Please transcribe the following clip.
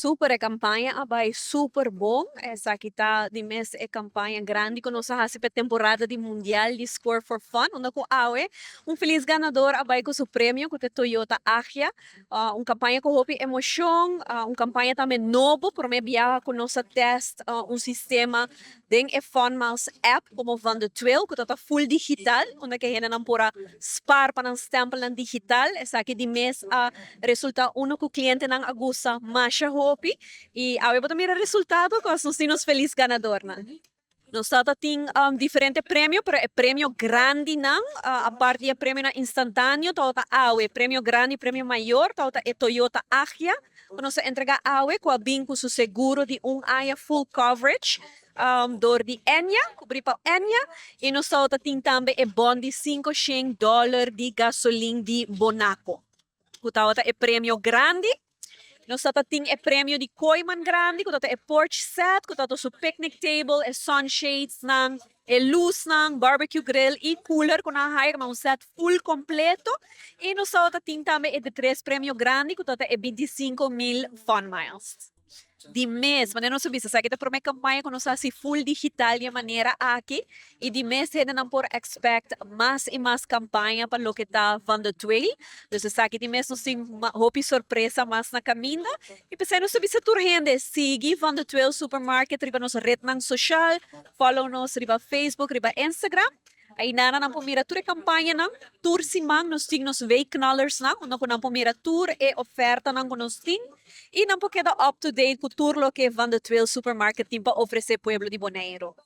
Super, e campaña a bay super bon. Esaki ta di mes e campaña grandi cu nos a haci pa temporada di Mundial di Score for Fun, unda cu awe un feliz ganador a bay cu su premio, cu ta Toyota Agya. Un campaña cu hopi emocion, un campaña tambe nobo, prome biaha cu nos a test un sistema den e Fun Miles app como Van de Tweel, cu ta full digital, unda cu hendenan por a spaar pa nan stempelnan digital. Esaki di mes a resulta uno cu clientenan a gusta masha hopi y awe bo ta mira resultado cu nos tin nos feliz ganadornan. Nos ta tin diferente premio, pero e premio grandinan, aparte di e premionan instantaneo, ta awe, premio grandi, premio mayor, ta e Toyota Agya, cu nos a entrega awe, cu a bin cu su seguro di un aña full coverage, door di Ennia, cubri pa Ennia, y nos ta tin tambe e bon di $500 di gasolin di Bonaco. Cu ta e premio grandi. Nos tin e premio di Kooyman grandi, cu ta e porch set, cu ta su picnic table, e sunshades nan, e luz nan, barbecue grill y cooler, cu nan haya un set full completo. Y nos tin tambe e di tres premio grandi, cu ta e 25 mil Fun Miles. Di mes, manera nos a bisa, esaki ta e prome campaña cu nos a haci full digital di manera aki, y di mes hendenan por expect mas y mas campaña pa loke ta Van de Tweel. Dus esaki di mes nos tin hopi sorpresa mas na caminda. Y pesey nos a bisa tur hende, sigui Van de Tweel Supermarket riba nos rednan social, follow nos riba Facebook, riba Instagram. Eynan nan por mira tur e campañanan, tur siman nos tin nos weekknallers nan, unda cu nan por mira tur e ofertanan cu nos tin. Y nan por keda up to date cu tur loke Van de Tweel Supermarket tin pa ofrece pueblo di Boneiro.